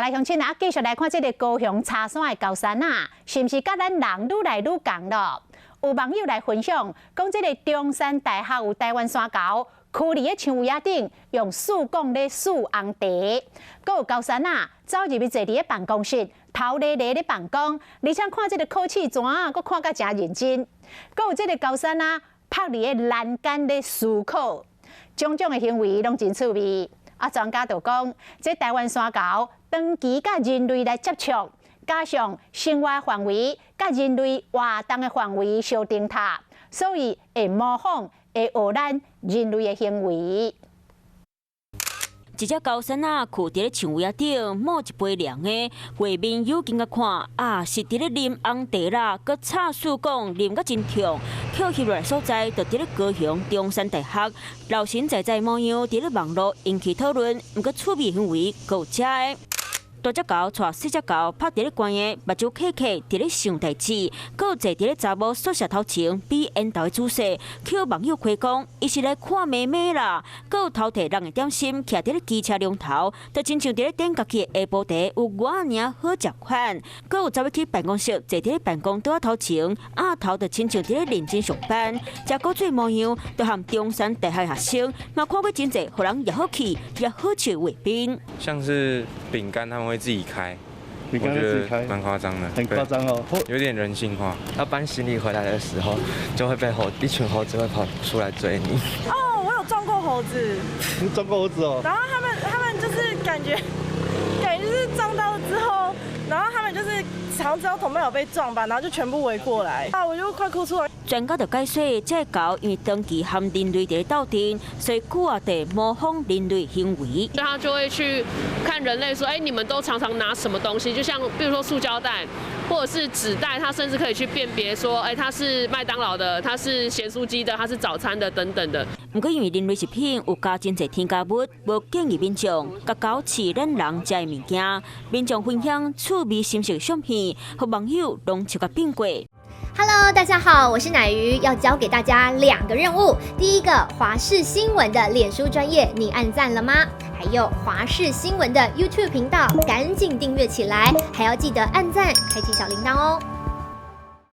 來鄉親啊，繼續來看這个高雄柴山的高山啊，是毋是佮咱人愈來愈仝咯？有網友來分享，講這个中山大學有台灣山猴，跍佇咧樹葉仔頂，用欶管咧欶紅茶。閣有高山啊，走入去坐佇咧辦公室，頭咧咧咧辦公，而且看這个考試紙啊，閣看甲誠認真。閣有這个高山啊，趴佇咧欄杆咧思考，種種的行為攏真趣味。啊，專家就講，這台灣山猴長期佮人類來接觸，加上生活範圍佮人類活動的範圍相重疊，所以會模仿、會學咱人類的行為。一隻高山仔跍佇咧樹葉仔頂，摸一杯涼的，畫面有鏡仔看，啊，是佇咧啉紅茶啦，閣插欶管啉甲真暢，抾翕落來所在，就佇咧高雄中山大學，老神在在模樣，佇咧網路引起討論，毋過趣味行為閣有遮的。大隻猴帶細隻猴趴佇咧懸的，目睭瞌瞌佇咧想代誌，閣有坐佇咧查某宿舍頭前比緣投的姿勢，予網友開講，伊是來看妹妹啦。閣有偷提人的點心，徛佇咧機車龍頭，就親像佇咧點家己的下晡茶有偌爾好食款。閣有走欲去辦公室，坐佇咧辦公桌仔頭前，額頭就親像佇咧認真上班，這古錐模樣，就和中山大學學生，嘛看過真濟，予人也好氣也好笑畫面。像是餅乾，他們會自己開，餅乾自己開，蠻誇張的，很誇張哦，有點人性化。要搬行李回來的時候，就會被猴一群猴子會跑出來追你。哦，我有撞過猴子。你撞過猴子哦？然後他們就是感覺就是撞到之後，然後他們就是好像知道同伴有被撞吧，然後就全部圍過來，啊，我就快哭出來。專家就解說，這个猴因為長期和人類佇咧鬥陣，所以久啊會模仿人類行為。他就會去看人類，說：哎，你們都常常拿什麼東西？就像比如說塑膠袋，或者是紙袋，他甚至可以去辨別說：哎，它是麥當勞的，它是鹹酥雞的，它是早餐的等等的。毋過因為人類食品有加真濟添加物，無建議民眾共猴飼咱人食的物件。民眾分享趣味心食相片，予網友攏笑甲變過。 Hello，大家好，我是奶魚，要交給大家兩個任務。第一個，華視新聞的臉書專頁，你按讚了嗎？還有華視新聞的 YouTube 頻道，趕緊訂閱起來，還要記得按讚，開啟小鈴鐺哦。